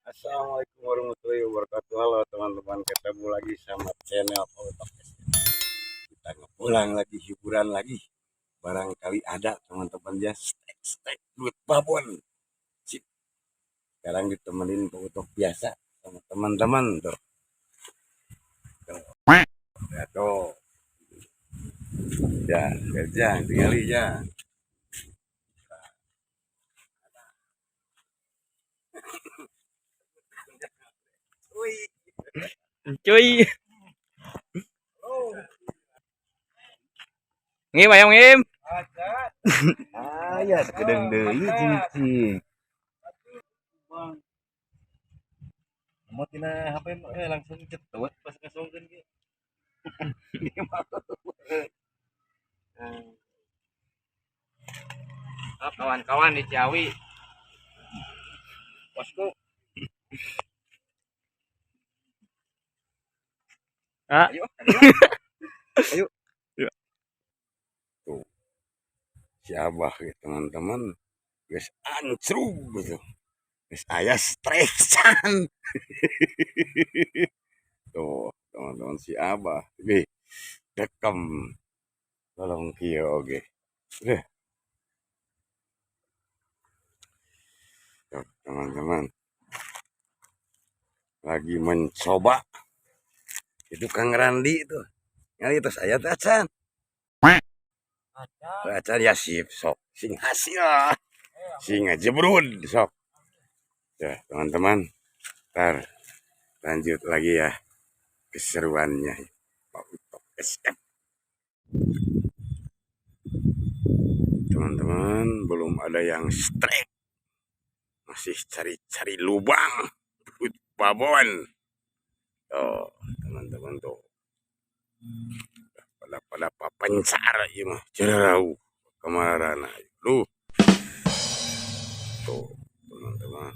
Assalamualaikum warahmatullahi wabarakatuh. Halo teman-teman, ketemu lagi sama channel Pak. Kita ngepulang lagi, hiburan lagi. Barangkali ada teman-teman ya, strike-strike duit babon. Sip. Sekarang ditemenin Pak Utok biasa sama teman-teman tuh. Tuh. Ya tuh. Ya, kerja, tinggal ya. Wih. Cuy. Ngim ayam ngim. Ah ya, sekedeng deui cicing. Mau tina HP langsung cetut pas ngasongkeun ge. Kawan-kawan di Ciawi. Bosku. Ah. Ayo. Ayo. Tuh. Si Abah gitu teman-teman. Geus ancrub gitu. Geus aya stresan. Tuh, teman-teman si Abah. Ih, dekem. Tolong kieu oge. Udah. Tuh, teman-teman. Lagi mencoba. Itu Kang Randi tuh. Ngali terus aya teh acan. Acan ya sip sok. Sing hasil. Sing ngajebrud sok. Ya, teman-teman. Ntar lanjut lagi ya keseruannya Pak Utok SF. Teman-teman, belum ada yang strike. Masih cari-cari lubang perut babon. Tuh, teman-teman tuh. Pada pada papencar ieu mah jauh kamarana. Duh. Tuh, teman-teman.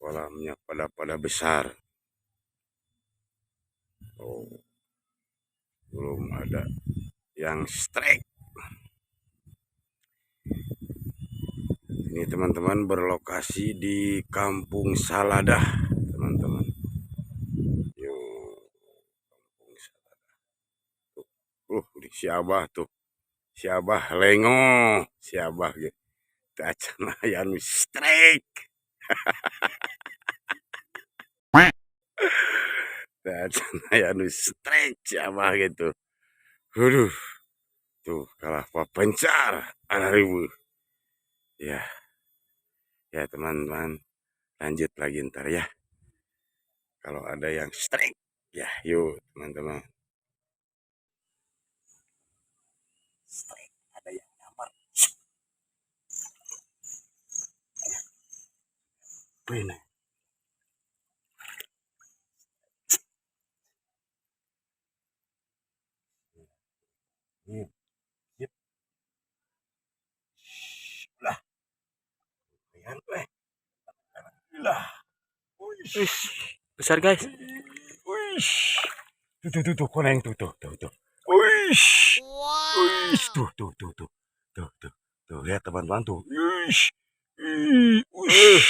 Kolamnya pada besar. Oh. Belum ada yang strike. Ini teman-teman berlokasi di Kampung Saladah, teman-teman. Yuk, Kampung Saladah. Tuh, si Abah tuh. Si Abah lengo, si Abah gitu. Acan aya nu strike. Acan aya nu strike si Abah gitu. Aduh. Tuh, kalah papencar ribu. Ya. Ya teman-teman, lanjut lagi ntar ya. Kalau ada yang strike, ya yuk teman-teman. Strike, ada yang nyamar. Benar. Yep. Lah. Lah. Wih, besar guys. Wih. Tuh tuh tuh tuh koneng tuh tuh tuh tuh. Wih. Wih, tuh tuh tuh tuh. Tuh tuh. Tuh lihat teman-teman tuh. Wih. Wih.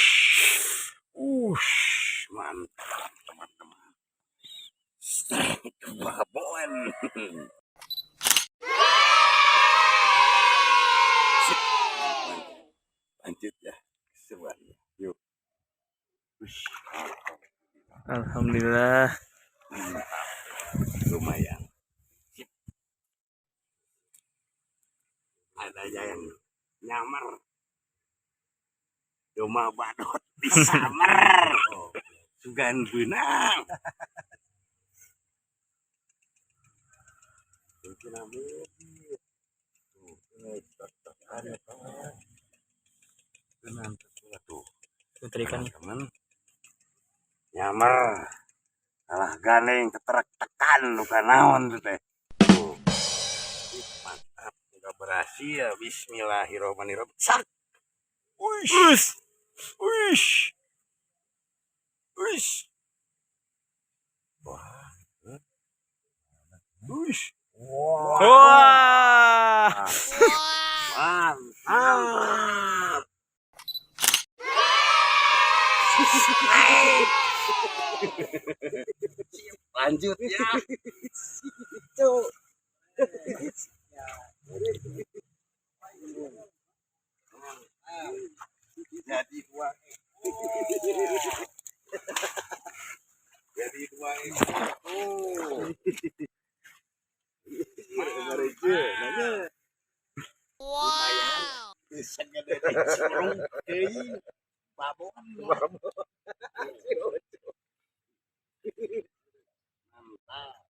Wush, mantap teman-teman. Strike babon. Sip. Lanjut ya keseruannya. Yuk. Wih. Alhamdulillah. Lumayan. Sip. Ada yang nyamar. Domba badot disamar. Oh, sugan beunang. Tuh, teman-teman. Nyamar. Alah gandeng teterak tekan luka naon tuh teh. Tuh. Mantap, udah berhasil. Bismillahirrahmanirrahim. Sak. Wih. Wih. Wih. Wah. Wih. Wah. Mantap. Lanjut ya. Cuk. Jadi dua ekor. Jadi dua ekor. Tuh. Nanya. Lumayan. Segede curug teuing. Babon. Mantap.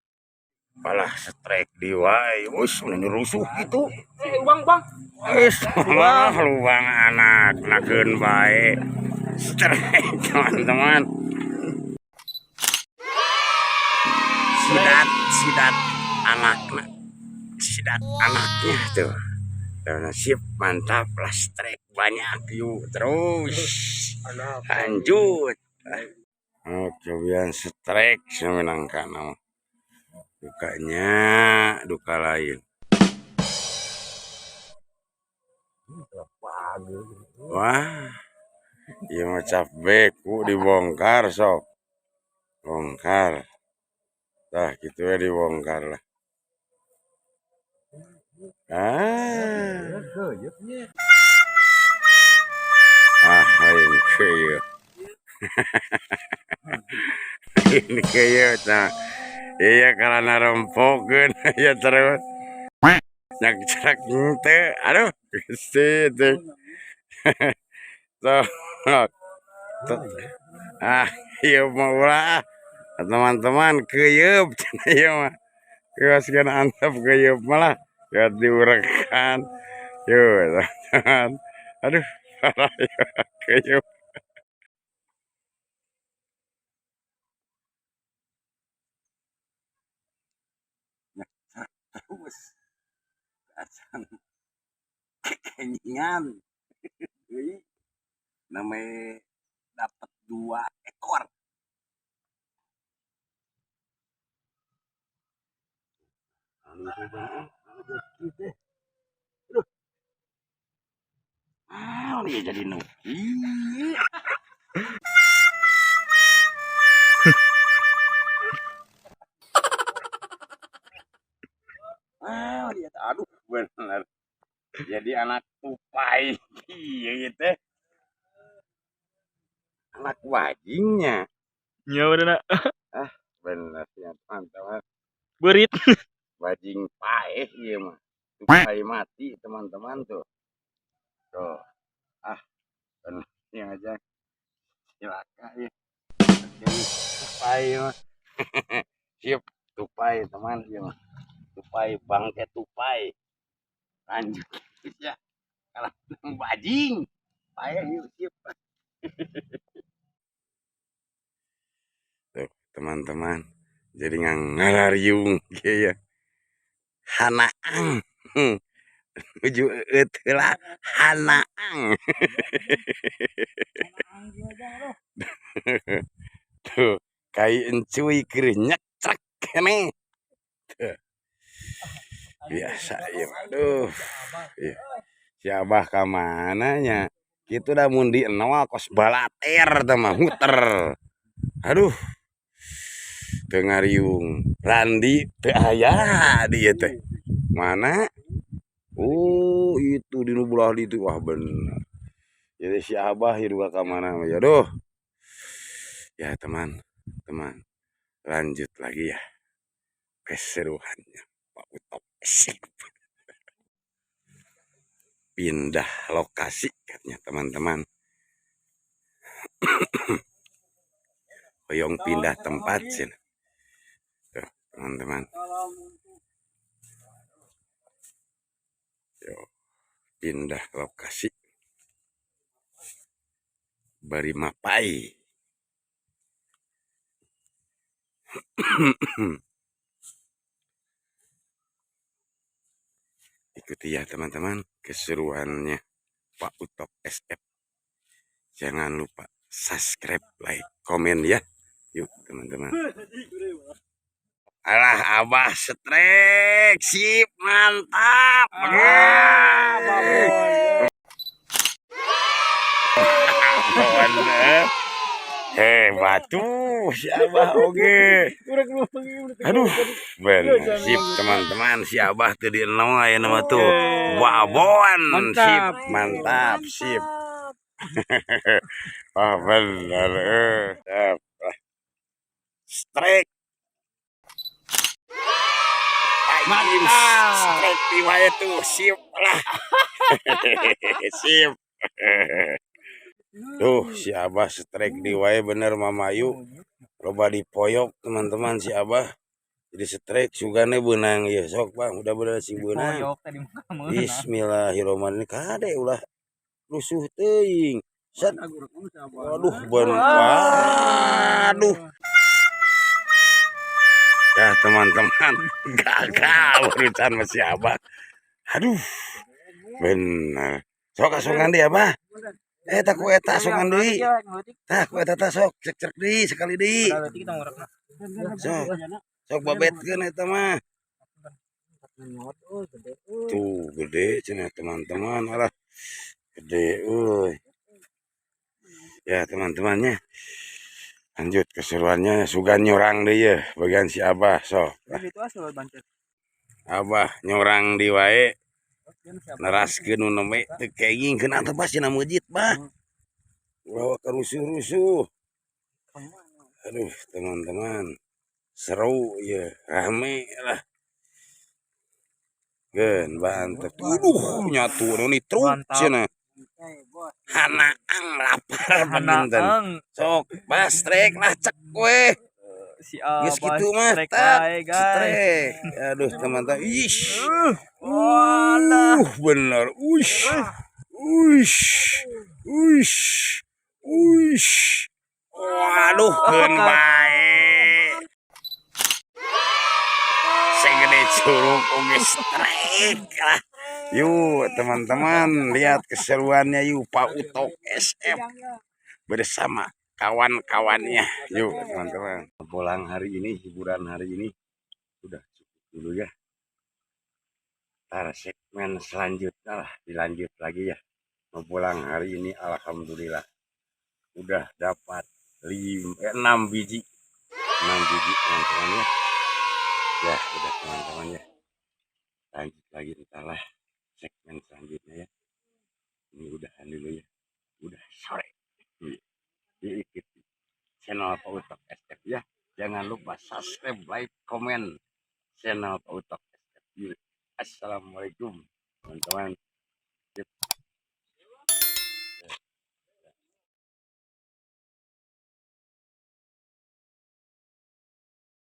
Malah strike di wae, wis meni rusuh gitu. Eh, bang, bang. Wis malah lubang anak nakeun bae. Strike teman-teman. Sidat sidat anakna. Sidat anaknya tuh. Karena sip mantap lah, strike banyak, yuk terus lanjut. Oh, cobian strike menangkan nama. Dukanya duka lain. Wah, ieu mah cap beku dibongkar sok. Bongkar. Tah kitu we dibongkar lah. Ah. Ah, lain keuyeuh. Lain keuyeuh tah. Iya karena rempokeun ya terus. Nyak cerak teu. Aduh, Gusti teh. Sok. Ah, ieu mah ulah. Teman-teman keuyeup cenah ieu mah. Geus kana antep keuyeup malah lihat diurekan. Yuk, teman-teman. Aduh, parah ya keuyeup. Terus acan kekenyangan. Deui namanya dapat 2 ekor. Aduh. Ah, dia jadi nuki. Ah, dia aduh bener. Jadi anak tupai iya gitu. Anak bajingnya. Ya udah nak. Ah, bener ya teman-teman. Berit. Bajing paeh ieu mah. Tupai mati teman-teman tuh. Tuh. Ah, bener yang aja. Cilaka ya. Jadi tupai mah. Siap tupai teman ieu mah. Tupai bangke tupai. Lanjut ya. Kalau bajing paeh yuk siap. Tuh, teman-teman. Jadi ngarariung kieu ya. Hanaang. Nuju eueut heula hanaang. Tuh, kai encuy keur nyetrek keneh. Tuh. Biasa ieu mah. Aduh. Ieu. Si Abah ka mana nya? Kitu da mun di nol kos balater teh mah muter. Aduh. Teu ngariung. Randi teu aya di ieu teh. Mana? Oh, itu di nu belah ditu. Wah, bener. Jadi si Abah ieu duka ka mana ya. Aduh. Ya, teman, teman. Lanjut lagi ya. Keseruannya Pak Utok. Pindah lokasi katanya teman-teman. Hoyong pindah tempat sih. Tuh, teman-teman. Yo, pindah lokasi. Bari mapai. Ikuti ya teman-teman keseruannya Pak Utok SF. Jangan lupa subscribe, like, komen ya. Yuk teman-teman. Alah Abah strike, sip mantap. Ah, Hebat tuh si Abah oge. Aduh, bener sip teman-teman, si Abah teu di nol aya nama tuh. Babon sip, mantap sip. Oh bener eh. Strike. Mantap. Strike di wae tuh, sip lah. Sip. Tuh si Abah strike di wae bener mamayu. Loba dipoyok teman-teman si Abah. Jadi strike sugane beunang ieu sok Bang, mudah-mudahan sing beunang. Bismillahirrahmanirrahim. Kade ulah rusuh teuing. Set. Waduh, ben. Waduh. Ya teman-teman, gagal barusan sama si Abah. Aduh. Bener. Sok asongan deui Abah. Eh tak ku eta asongan deui. Tah ku eta tah sok cek-cek deui sekali deui. Sok. Sok babetkeun eta mah. Tuh gede cenah teman-teman, alah. Gede euy. Ya teman-temannya. Lanjut keseruannya sugan nyorang deui ya bagian si Abah sok. Abah nyorang di wae neraskeun nu nembe teu kenging keun atuh bah cenah meujit bah. Ulah rusuh-rusuh. Aduh teman-teman, seru ya, rame lah. Gen bantep. Waduh nyatu nu truk cenah. Hanaang lapar panginten. Sok, bah strike lah cek we. Si Abah Geus kitu mah strike tak wae, guys. Strike. Aduh teman-teman. Ish. Walah. Bener. Uish. Uish. Uish. Uish. Waduh, keun bae. Segede curug oge strike lah. Yuk teman-teman lihat keseruannya yuk Pak Utok SF bersama kawan-kawannya. Yuk teman-teman. Pulang hari ini, hiburan hari ini udah cukup dulu ya. Ntar segmen selanjutnya lah, dilanjut lagi ya. Mau pulang hari ini alhamdulillah udah dapat 6 biji. 6 biji teman-teman ya. Ya udah teman-teman ya. Lanjut lagi entahlah segmen selanjutnya ya. Ini udahan dulu ya. Udah sore. Diikuti channel Pak Utok SF ya. Jangan lupa subscribe, like, komen channel Pak Utok SF. Assalamualaikum teman-teman.